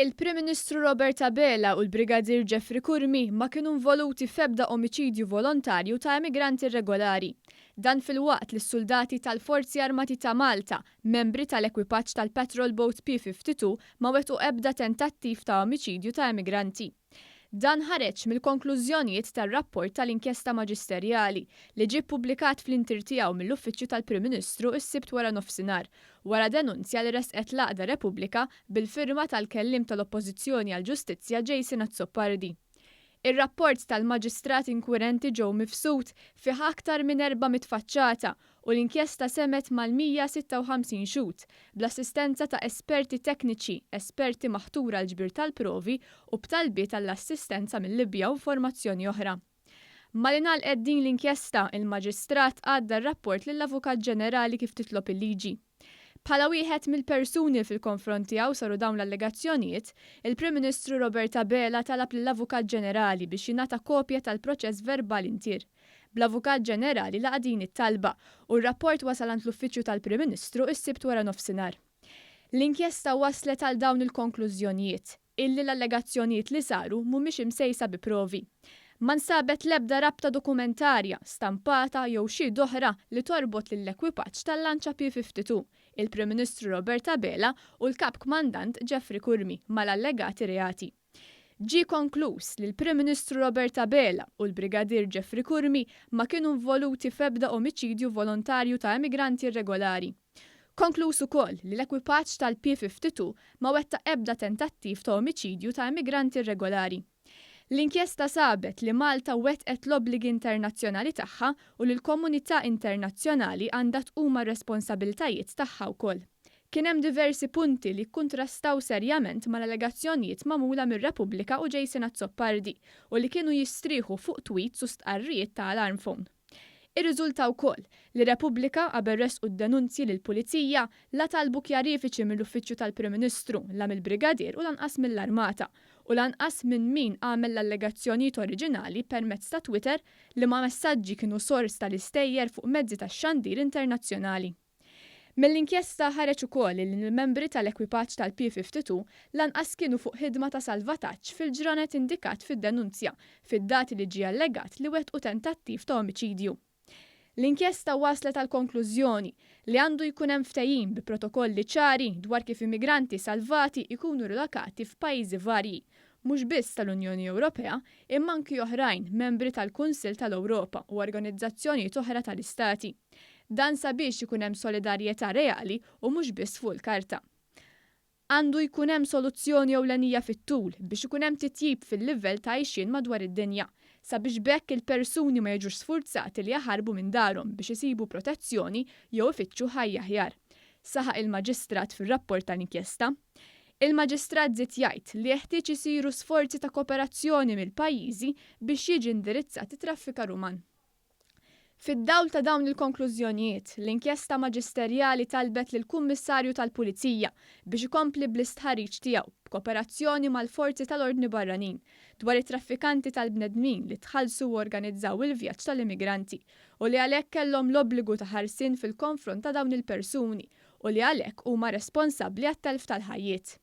Il-Prim Ministru Robert Abela u l-Brigadier Jeffrey Curmi ma kienu involuti f'ebda omiċidju volontarju ta' emigranti irregolari. Dan filwaqt li s-suldati tal-Forzi Armati ta' Malta, membri tal-ekwipaġġ tal-Patrol Boat P-52 ma wettqu ebda tentattiv ta' omiċidju ta' emigranti. Dan ħareġ mill-konklużjonijiet tar-rapport tal-inkjesta maġisterjali li ġie ppubblikat fl-intier tiegħu mill-Uffiċċju tal-Prim Ministru s-Sibt waranofsinhar, wara denunzja li ressqet l-għaqda Repubblika bil-firma tal-Kelliem tal-Oppożizzjoni għall-Ġustizzja Jason Azzopardi. Ir-rapport tal-Maġistrat inkwirenti Joe Mifsud fih aktar minn 400 faċċata u l-inkjesta semgħet mal-156 xhud, bl-assistenza ta' esperti tekniċi, esperti maħtura għall-ġbir tal-provi u b'talbiet għall-assistenza mil-Libja u informazzjoni oħra. Malli ngħalqet din l-inkjesta, il-Maġistrat għadda r-rapport lill-Avukat Ġenerali kif titlob il-liġi. Bħala wieħed mill-persuni li fil-konfront tiegħu saru dawn l-allegazzjonijiet, il-Prim Ministru Robert Abela talab lill-Avukat Ġenerali biex jingħata kopja tal-proċess verbal intier. Bl-Avukat Ġenerali laqa' din it-talba u r-rapport wasal għand l-Uffiċċju tal-Prim Ministru s-Sibt waranofsinhar. L-inkjesta wasslet għal dawn il-konklużjonijiet. Illi l-allegazzjonijiet li saru mhumiex imsejsa bi provi. Ma nstabet l-ebda rabta dokumentarja, stampata jew xhieda oħra li torbot lill-ekwipaġġ tal-lanċa P-52, il-Prim Ministru Robert Abela u l-Kap Kmandant Jeffrey Curmi mal-allegati reati. Ġie konkluż li l-Prim Ministru Robert Abela u l-Brigadier Jeffrey Curmi ma kienu involuti f'ebda omiċidju volontarju ta' emigranti irregolari. Konkluż ukoll li l-ekwipaġġ tal-P-52 ma wettaq ebda tentattiv ta' omiċidju ta' immigranti irregolari. L-inkjesta sabet li Malta wettqet l-obbligi internazzjonali tagħha u li l-komunità internazzjonali għandha tqum għar-responsabilitajiet tagħha wkoll. Kien hemm diversi punti li kkuntrastaw serjament mal-allegazzjonijiet magħmula mir-Repubblika u Jason Azzopardi u li kienu jistrieħu fuq tweets u stqarrijiet ta' alarm phone. Irriżulta wkoll li Repubblika qabel ressqu d-denunzji lill-Pulizija la talbu kjarifiċi mill-Uffiċċju tal-Prim Ministru, la mill-Brigadier u lanqas mill-Armata, u lanqas minn min għamel l-allegazzjonijiet oriġinali permezz ta' Twitter liema messaġġi kienu sors tal-istejjer fuq mezzi tax-xandir internazzjonali. Mill-inkjesta ħareġ ukoll li l-membri tal-ekwipaġġ tal-P-52 lanqas kienu fuq ħidma ta' salvataġġ fil-ġranet indikat fid-denunzja, fid-dati li ġie allegat li wettqu tentattiv ta' omiċidju. L-inkjesta waslet għall-konklużjoni li għandu jkun hemm ftehim bi protokolli ċari dwar kif immigranti salvati jkunu rilokati f'pajjiżi varji, mhux biss tal-Unjoni Ewropea imma anki oħrajn membri tal-Kunsill tal-Ewropa u organizzazzjonijiet oħra tal-istati. Dan sabiex ikun hemm solidarjetà reali u mhux biss fuq il-karta. Għandu jkun hemm soluzzjoni ewlenija fit-tul biex ikun hemm titjib fil-livell ta' għixien madwar id-dinja, sabiex b'hekk il-persuni ma jiġux sfurzati li jaħarbu minn darhom biex isibu protezzjoni jew ifittxu ħajja aħjar, saħaq il-Maġistrat fir-rapport tal-inkjesta. Il-Maġistrat żied jgħid li jeħtieġ isiru sforzi ta' kooperazzjoni mill-pajjiżi biex jiġi indirizzat it-traffikar uman. Fid-dawl ta' dawn il-konklużjonijiet, l-inkjesta maġisterjali talbet lill-Kummissarju tal-Pulizija biex ikompli bl-istħarriġ tiegħu, b'kooperazzjoni mal-forzi tal-ordni barranin, dwar it-traffikanti tal-bnedmin li tħallsu u organizzaw il-vjaġġ tal-immigranti u li għalhekk kellhom l-obbligu ta' ħarsien fil-konfront ta' dawn il-persuni u li għalhekk huma responsabbli għat-telf tal-ħajjiet.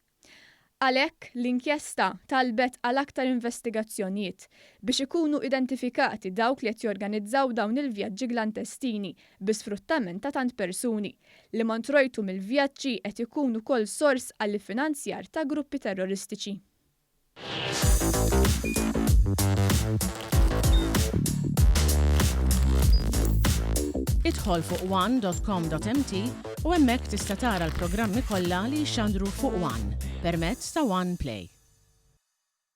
Għalhekk, l-inkjesta talbet għal aktar investigazzjonijiet biex ikunu identifikati dawk li qed jorganizzaw dawn il-vjaġġi glantestini bi sfruttament ta' tant persuni, li ma introjtu mill-vjaġġi qed ikun ukoll sors għall-iffinanzjar ta' gruppi terroristiċi. Idħol fuq one.com.mt u hemmhekk tista' tara l-programmi kollha li jixxandru fuq One permezz ta' One Play.